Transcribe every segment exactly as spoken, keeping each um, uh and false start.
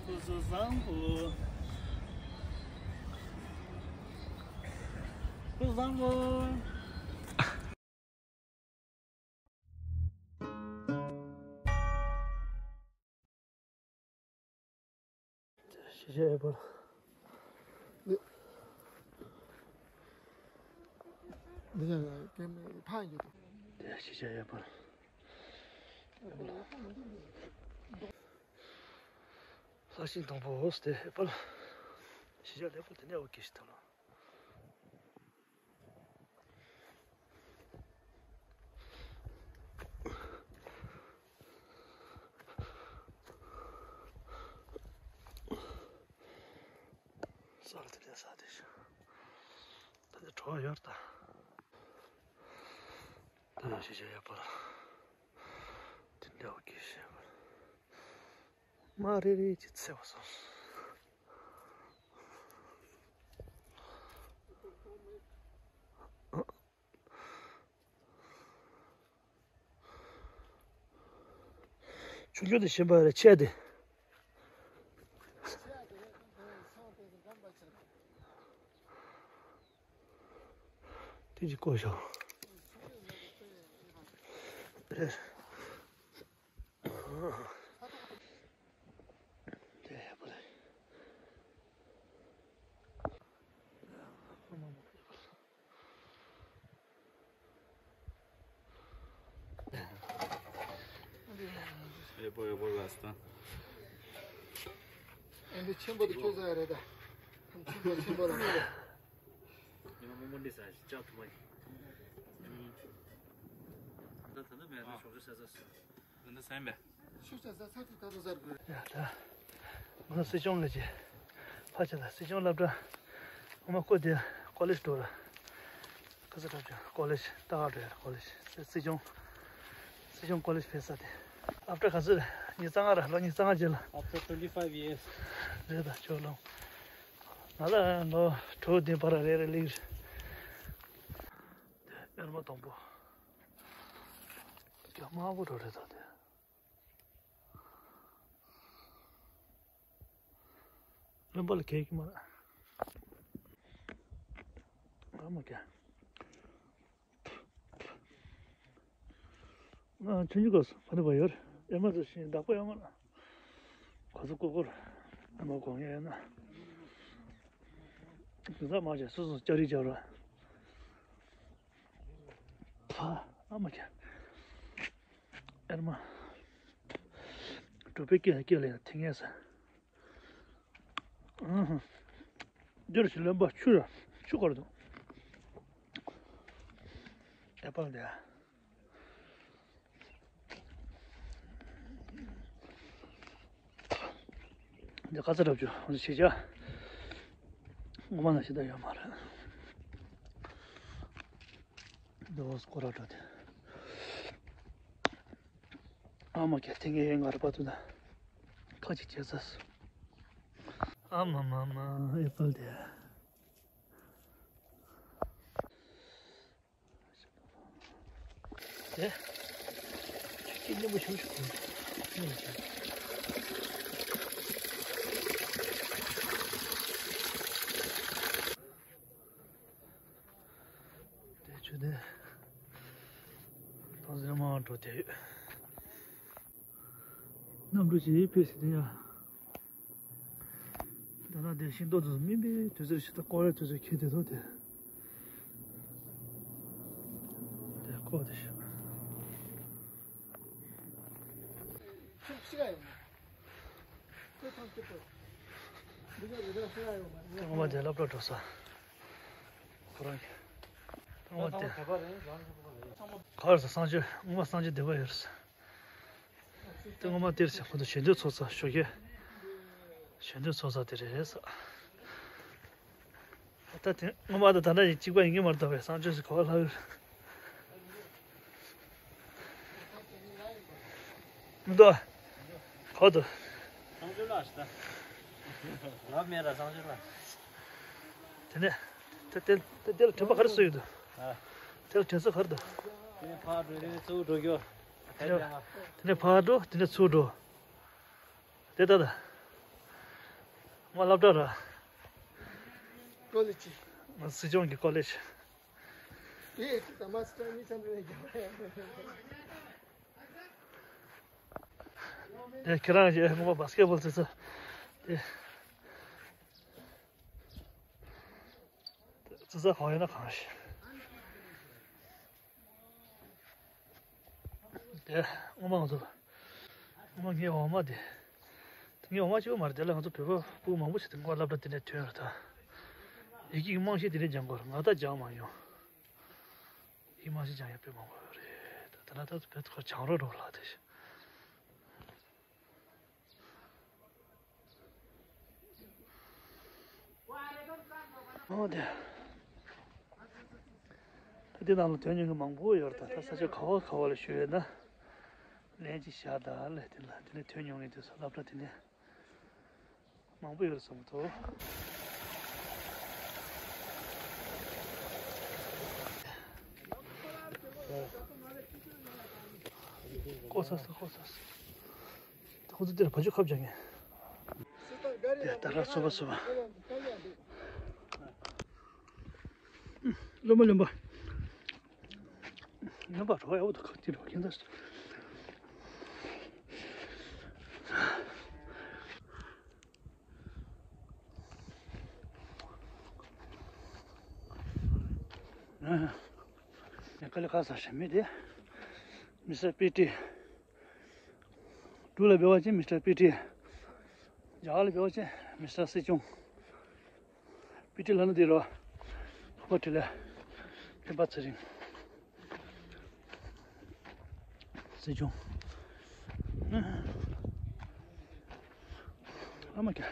སྐུ་གཟུགས་བཟང་པོ། སྐུ་གཟུགས་བཟང་པོ། ཤེས་བྱ་ཨེ་པལ། འདི་ཡང་ཕ་ཡིན་གྱི། དེ་ཤེས་བྱ་ཨེ་པལ། ལྷ་ཤིང་དང་པོ་འོ་སྟེ་ཨེ་པལ། ཤེས་བྱ་ཨེ་པལ་དེ་ནས་འོ་སྐད་ཤེས་ཐུབ་ལ། ས་ལ་དེ་ལས་ས་དེ་ཤ། ད་དེ་གྲོགས་ཡོད་ད། ད་ཡང་ཤེས་བྱ་ཡོད་པ་ལ། དེ་འདྲ་བ་གིས་ཤེས་པ། མ་རེ་རེ་གྱི་ཚེ་བ་སོང་། ཆུང་ཆུང་དེ་ཤེས་པ་རེད་ཆེ་དེ། དེ་ཅིག་བཀོད་ཤོག་དེ་ཡག་པོ་རེད། ཨེ་པོ་ཨེ་པོ་ལ་སྟ། ཨེ་འདི་ཆེན་པོ་དེ་ཁྱོད་ཟ་ཡ་རེད་ད། ཆེན་པོ་ཆེན་པོ་ལ་མི་རེད། ཉི་མ་མོ་མོ་འདི་ཟ་ཅག་ཐུ་མ་ཡིན། ད་ད་ནི་མེད་ན་ཞོགས་ཀྱི་ཟ་ཟ་སུ། འདི་འདི་ཟ་ཡིན་པས། ཤུགས་ཆེ་ས་ཚ་ཚུ་ད་དུ་ཟར་དགོས། ཡ་ད། ང་སྲིད་སྐྱོང་ལས་བྱེད། ཕ་ཆེ་ལ་སྲིད་སྐྱོང་སློབ་གྲྭ། ངོ་མ་ཀོ་དེ་ཀོ་ལེཇ་འགྲོ་ར། ཁ་ས་གྲབས་ཀྱང་ཀོ་ལེཇ་ལྟ་ག་འགྲོ་ཡ་ཀོ་ལེཇ་སྲིད་སྲིད་སྐྱོང་། སྲིད་སྐྱོང་ཀོ་ལེཇ་ཕེབས་ས་དེ། སློབ་གྲྭ་ག་ཚོད་རེད། ཉི་ཤུ་རྩ་ལྔ་ར་ལོ་ཉི་ཤུ་རྩ་ལྔ་རྗེས་ལ། After twenty five years. རེད་ད་ཆོག་ལོ། ང་ལ་ལོ་དྲུག་བདུན་བར་རེ་རེ་ལིར། དེ་ཨེར་མ་དང་པོ། རྒྱ་དམར་པོ་འགྲོ་རེད་ད་དེ། བློན་པོ་ལ་གས་ཀྱི་མ་རེད། ཨ་མ་གས། ང་ཆུང་ཆུང་སྐབས་སུ་ཕ་ནུ་བ་ཡོད་རེད། ཨེ་མ་ཚོ་ཞིང་བདག་པོ་ཡོད་མ་རེད། ག་ཚོད་ཀོ་ཀོར་ཨ་མ་གོང་ཡས་ན། དེང་སང་མ་བྱས་སོ་སོ་ལྕགས་རི་རྒྱབ་ར། ཕ་ཨ་མ་གས། ཨེར་མ། གྲོད་པའི་སྐེ་ལ་སྐེ་ལ་ཡང་ཐིང་ངེ་ཟེར། ཨུ་ཧུ། འདིར་ཞིག་ལོན་པ་ཆུ་ར་ཆུ་སྐོར་དུ། ཨེ་པལ་དེ། འདི་ཁ་ཚ་རབ་ཅུ་འོ་ཞེས་བྱ། ངོ་མ་ན་ཞིག་ད་ཡོད་མ་རེད། འདི་འོ་སྐོར་ར་འགྲོ་དེ། ཨ་མ་ཁྱེད་དེ་ངའི་ངར་པ་དུ་ན་ཁ་ཅིག་བྱེད་ས་སུ། ཨ་མ་མ་མ་ཨེ་པལ་དེ། དེ། ཁྱེད་སྙན་པོ་ཞུ་ཞུ་གོ། དེ་ཆུ་དེ། ཐང་ཟེར་མ་འགྲོ་དེ་ཡོད། གནམ་གྲུ་ཞིག་ཕེབས་ཤིག་དེ་ཡ། ད་ལྟ་དེ་ཤིང་ཏོག་ཏུ་སྨིན་པའི་དུས་ཚོད་ཞིག་ཏུ་ཀོ་རེ་དུས་ཚོད་ཁྱེད་དེ་ཐོག་དེ། དེ་ཀོ་དེ་ཞིག་ཁྱོད་ཤི་ག་ཡོང་། ཁྱོད་ཐང་ཁྱོད་ཐོག་འདི་ག་རི་དྭགས་ཤི་ག་ཡོང་མ་རེད། ངོ་མ་དེ་སློབ་གྲྭ་འགྲོ་ས། ཁོ་རང་གི། ངོ་མ་དེ། ག་རེ་ཟེར་གསང་སྤྱོད་ངོ་མ་གསང་སྤྱོད་བདེ་བ་ཡོད་རེད། དེ་ངོ་མ་དེར་ཟེར་ཁོ་ཚོ་ཞལ་འདོན་ཚོགས་ས་ཞོགས་ཀས། ཞལ་འདོན་ཚོགས་ས་དེ་རེད་ཟེར། ད་དེ་ངོ་མ་ད་ད་ལྟ་ཡིན་གཅིག་པ་ཡིན་གྱི་མ་རེད་ད་བས་གསང་སྤྱོད་ཟེར་གོ་བ་ལྷག་ཡོད། མི་འདུག་ག་ག་འདུག་གསང་སྤྱོད་ལ་ཞིག་ད། ལབ་མེད་ར་གསང་སྤྱོད་ལ། དེ་ནས་དེ་དེ་དེ་དེ་ལ་དྲན་པ་ག་རེ་གསོ་ཡོད་འདུག་ཨ། དེ་ལ་དྲན་གསོ་ག་རེ་འདུག་དེ་ནས་ཕར་འགྲོ་དེ་ནས་ཚུར་འགྲོ་རྒྱུ། དེ་ནས་དེ་ནས་ཕར་འགྲོ་དེ་ནས་ཚུར་འགྲོ། དེ་ལྟ་ད། ང་སློབ་གྲྭ་ར། ཀོ་ལེ་ཇི། ང་སྲིད་སྐྱོང་གི་ཀོ་ལེ་ཇི། དེ་ད་མ་སི་ཊར་གཉིས་ཆ་འདི་ནས་རྒྱབ་ཡ། དེ་ཁྱེད་རང་གིས་སྔོན་མ་བཱ་སི་ཀེ་ཊི་བོལ་རྩེ་ས། དེ་རྩེ་ས་གང་ཡོད་ན་གང་ཤེས། དེ་སྔོན་མ་ང་ཚོ། སྔོན་མ་ངའི་འོག་མ་དེ། དེ་ངའི་འོག་མ་གཅིག་པོ་མ་རེད། དེ་ལ་ང་ཚོ་བོད་པ་སྤུ་གུ་མང་པོ་ཞིག་དེ་སྔོན་སློབ་གྲྭ་དེ་ནས་ཐོན་ཡོད་རེད་ད། ཡི་གེ་གི་རྨང་གཞི་དེ་ནས་སྦྱང་དགོས་རེད། ང་ད་སྦྱང་མ་མྱོང་། ཡི་གེ་རྨང་གཞི་སྦྱང་ཡག་དཔེ་མང་པོ་ཡོད་རེད་ད། དེ་ན་ད་བོད་ཁོ་བྱང་རོགས་འགྲོ་ལ་དེ་ཞིག་ཨོ་དེ། ད་འདི་ནང་ལ་ཐོན་མྱོང་མཁན་མང་པོ་ཡོད་རེད་ད། ད་ས་ཆ་ག་བ་ག་བ་ལ་བཞུགས་ཡོད་ན། ལན་ཅིག་བཞག་ད་ལས་དེ་ལ་དེ་ནས་ཐོན་མྱོང་མཁན་དེ་ཚོ་སློབ་གྲྭ་དེ་ནས་མང་པོ་ཡོད་རེད་བསམ་གྱི་འདུག་ལྐོག་ཟ་ས་ལྐོག་ཟ་ས། ཁོ་ཚོ་འདིར་བ་ཕྱུགས་ཁབ་རྒྱག་མཁན། དེ་ད་ར་སོ་པ་སོ་པ། བློན་པ་བློན་པ། བློན་པ་རོ་ཡ་འོ་ད་ཁ་ཅི་རོ་ཁྱེད་ཚོ། ཨ། ཀ་ལི་ཁ་ས་ཞེས་མི་དེ། མི་སར་པི་ཏི། འབྲུག་ལ་འབོད་པ་ཅན་མི་སི་ཊར་པི་ཏི། རྒྱ་གར་ལ་འབོད་པ་ཅན་མི་སི་ཊར་སྲིད་སྐྱོང་། པི་ཏི་ལབ་ན་འདི་རོ། ཕོ་བྲིས་ལ། སྤེན་པ་ཚེ་རིང་། སྲིད་སྐྱོང་། ཨ་མ་ཀྱ།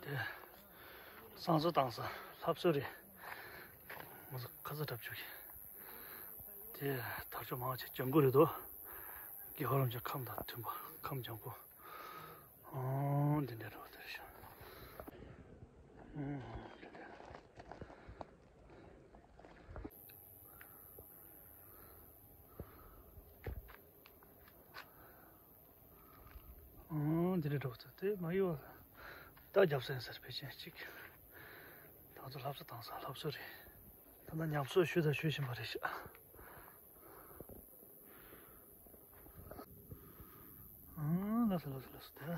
དེ། བསང་གསོལ་བཏང་ས་ལྷ་གསོལ་རེད། ང་ཚོ་ཁ་ཚ་དྲག་པོ་བྱུང་གི། དེ་དར་ལྕོག་མང་ཆེ་ལྗང་གུ་རེད་དོ། རྒྱལ་བ་རིན་པོ་ཆེ་ཁམས་དང་མཐུན་པ་ཁམས་ལྗང་གུ། ཨོ་འདི་འདྲ་རེད་པ་དེ་རེད་ཤག་ཨོ་འདི་འདྲ། ཨང་། འདི་རེད་འགྲོ་ཚོད་དེ་མ་ཡོད། ད་རྒྱབ་སེང་ཟེར་ཕལ་ཆེར་གཅིག་ད་ཚོ་ལྷ་གསོལ་བཏང་ས་ལྷ་གསོལ་རེད། ད་ལྟ་ཉམས་གསོ་ཞུས་དང་ཞུ་བཞིན་པ་རེད་ཤག་ཨང་། ལགས་སོ་ལགས་སོ་ལགས་སོ་དེ།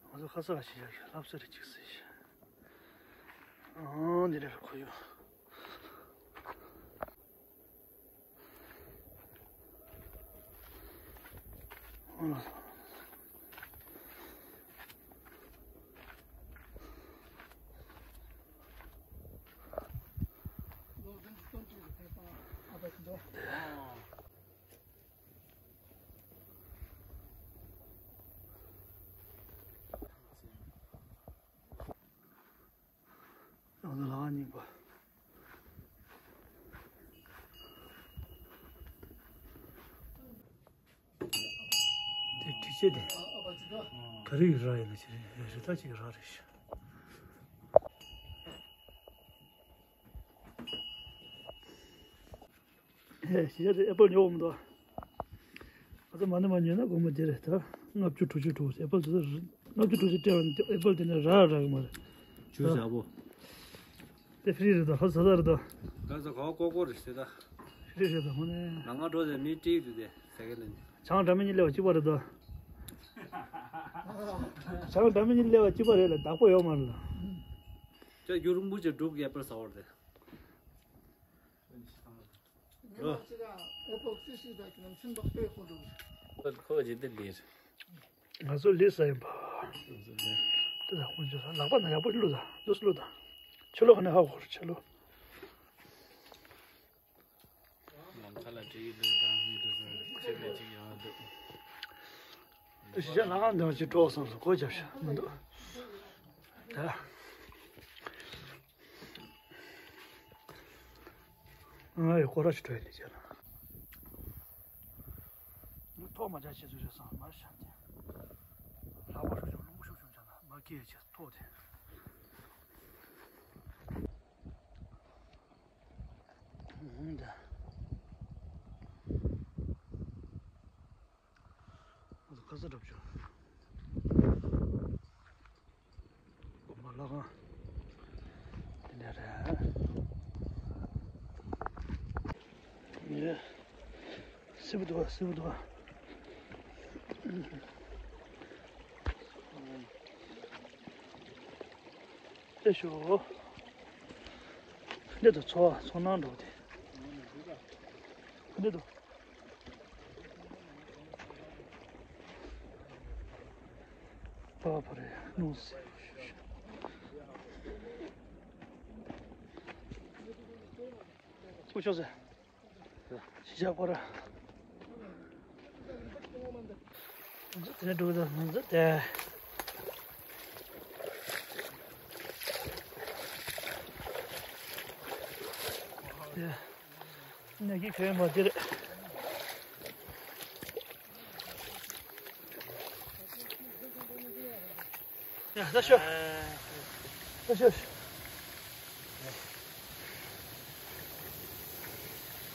ང་ཚོ་ཁ་ས་ཞིག་ཡག་ཤག་ལྷ་གསོལ་རེད་གཅིག་ཟེར་ཤག་ཨང་། འདི་རེད་ཁོར་ཡུག་ང་ཚོ་ལམ་རྙིང་པ། དེ་དྲི་ཆས་དེ། ག་རེ་ཡི་ར་ཡིན་ན་ཅི་རེད། རི་དྭགས་ཅིག་གི་ར་རེད་ཤག་ཨེ། ཞེ་དྲག་ཨེ་པལ་ཉོ་འོང་མི་འདུག་ང་ཚོ་མ་ཎི་མ་ཉོས་ན་སྒོར་མོ་དེ་རེད་ད། ལྔ་བཅུ་དྲུག་ཅུ་འགྲོ། ཨེ་པལ་དེ་ཚོ་ལྔ་བཅུ་དྲུག་ཅུ་སྤྲད་པ་ནི་ཨེ་པལ་དེ་ནས་རག་རག་གི་མ་རེད། ཅུ་ཟ་བོ། དེ་ཧྥི་རི་རེད་ད། ཧ་ཟ་ཟ་རེད་ད། ད་ས་ག་བ་ཀོ་ཀོ་རེད་ཟེར་ད། ཧྥི་རི་རེད་ད་ཧོ་ནས། ང་ང་འགྲོ་ཟེར་མི་ཏྲིག་ཏུ་དེ་ཟ་གི་ལ་ནི། བྱང་སྒྲ་མི་གཉིས་སླེབས་པ་གཅིག་པ་རེད་ད། བྱང་སྒྲ་མི་གཉིས་སླེབས་པ་གཅིག་པ་རེད་ལ་བདག་པོ་ཡོད་མ་རེད་ལ། ཅག་རྒྱུ་རིང་པོ་ཅིག་འགྲུབ་ཡས་པར་ཟ་བར་དེ། ཁོ་ཇི་འདི་ལིར། ང་ཚོ་ལིར་ས་ཡིན་པ། དེ་དང་ཁོང་ཚོ་ལག་པ་ན་ཡག་པོ་བླུགས་དང་། འདུག་སེ་བླུགས་དང་། ཕྱི་ལོགས་ནས་ཧ་གོ་རེད་ཕྱི་ལོགས། ལམ་ཁ་ལ་བྲིས་ཡོད་དང་མི་འདུག་ཟེར་ཁྱེད་ལས་ཅིག་ཡོང་འདུག་གཞིས་ཆགས་ལྷ་ཁང་འདི་ཅིག་འགྲོ་བསམ་སོང་། སྒོ་རྒྱབ་ཤག་མི་འདུག་ད། ང་ཡི་སྐོར་ར་ཞིག་འགྲོ་ཡི་ལས་བྱས་ན། ཐོག་མ་ཆགས་ཆེ་ཚུལ་རེད་བསམ་མ་ཤག་དེ། ལྷག་པ་ཤུགས་ཆུང་རླུང་ཤུགས་ཆུང་ཆགས་ན་མ་སྐྱེས་ཆེ་ཐོག་དེ། འགྲོ་བྱུང་། དགོན་པ་ལྷ་ཁང་། དེ་འདྲ་རེད། ཡེ། སིབ་འདུག་སིབ་འདུག་ལྟ་ཤོག་འདི་དུ་ཚོ་ཚོ་ནང་འགྲོ་དེ། འདི་དུ། པ་པ་རེད་ནོ་སི། ཚུགས་ཤོག་ཟེར། ཤི་ཆག་པ་ར། དེ་འགྲོ་ད་ང་ཚོ་དེ། དེ། ནས་ཀྱི་གོས་མ་དེ་རེད། ཡ་ད་ཤོ། ད་ཤོ།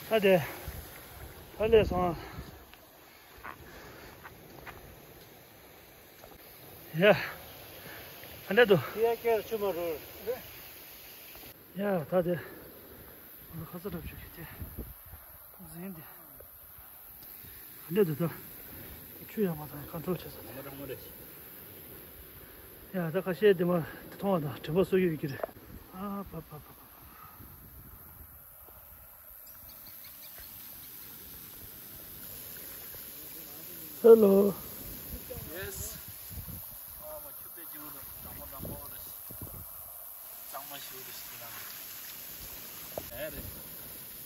ད་དེ། ད་ལས་སོང་། ཡ། ཨ་འདྲ་འདུག་ཡ་ཀྱེར་ཆུ་མ་རུར། ཡ་ད་དེ། ང་ཁ་ས་འགྲམ་ཆུ་གི་དེ། འཛིན་དེ། ཨ་འདྲ་འདུག་ད། ཆུ་ཡ་མ་དང་ཁ་འཕྲོ་བྱེད་ས་དེ། ཡ་ད་ཁ་ཤས་དེ་མ་དེ་མཐོང་བ་དང་དྲན་པ་གསོ་ཡོད་ཀྱི་རེད། ཨ་པ་པ་པ་པ། Hello. Yes. ཨ་མ་ཆུ་དཔེ་ཆེ་བོ་འདུག་དྭངས་མ་དྭངས་མ་རེད། གཙང་མ་ཞིག་རེད་ཟེར་ན། ཨེ་རེད།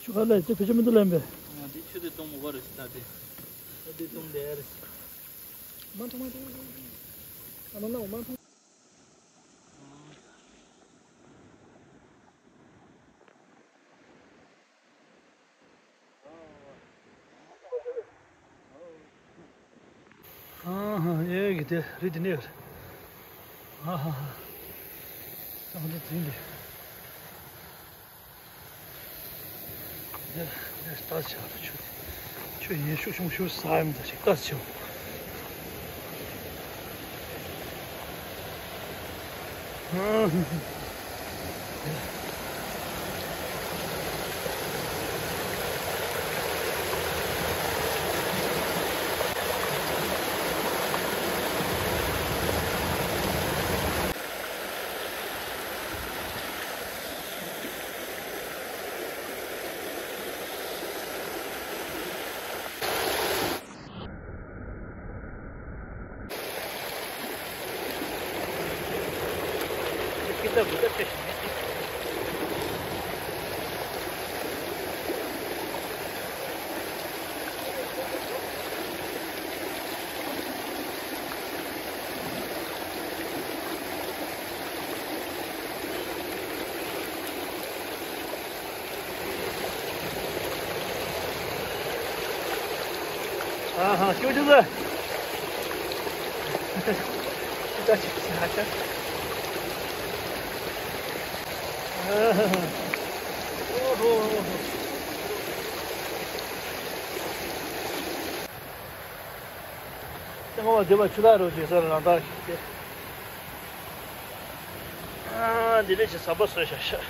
ཆུ་ཁ་ལ་དེ་བེད་སྤྱོད་མི་འདུག་ལབ་པས། ང་འདི་ཆུ་དེ་གཏོང་མི་དགོས་རེད་ད་དེ། ད་དེ་གཏོང་དེ་ཨེ་རེད། མ་འཐུང་མ་འཐུང་མ་འཐུང་། ཨ་མ་ན་མ་འཐུང་། ཨ་ཧ་ཨེ་གི་དེ་རི་དེ་ནས་རེད། ཨ་ཧ་ཧ། ད་ང་ཚོ་འཛིན་དེ། དེ་དེ་ལྟ་ཆ་རུ་ཆུ་དེ་ཆུ་ཡིན་ཤུགས་ཆུང་ཤུགས་ས་ཡོམ་ད་ཞིག་ལྟ་ཆེ་བོ། ཨ་ཧ་ཅོ་ཅོ་ཟེར། ཅི་ལྟ་ཅི་ཟེར་ཧ་ཅང་། ཨ་ཧ་ཧ། ཨོ་ཧོ་ཧོ་ཧོ། ཏེ་ངོ་མ་འདི་མ་ཆུ་ལ་རོ་ཅེ་ས་ར་ལང་ཏང་ཞིག་སྟེ། ཨ་འདི་ལས་ཅི་ཟམ་པ་བཟོས་ཤག་ཤག་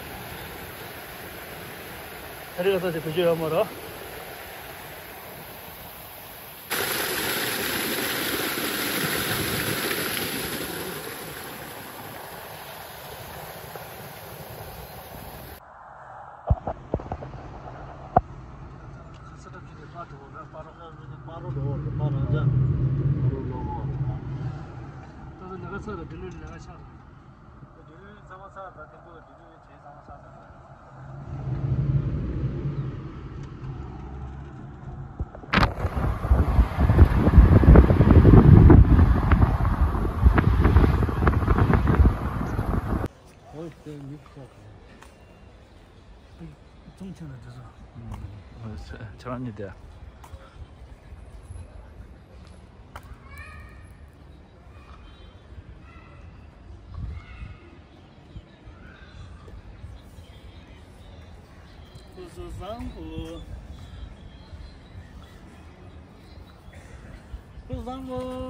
ད་རེས་ཁ་ས་དེ་བེད་སྤྱོད་ཡོད་མ་རོ། ཨོ་དེ་མིག་ཁོག་ཙུང་ཆེན་ལ་འདི་ཚོ། ཁྱེད་རང་གཉིས་དེ། སྐུ་གཟུགས་བཟང་པོ། སྐུ་གཟུགས་བཟང་པོ།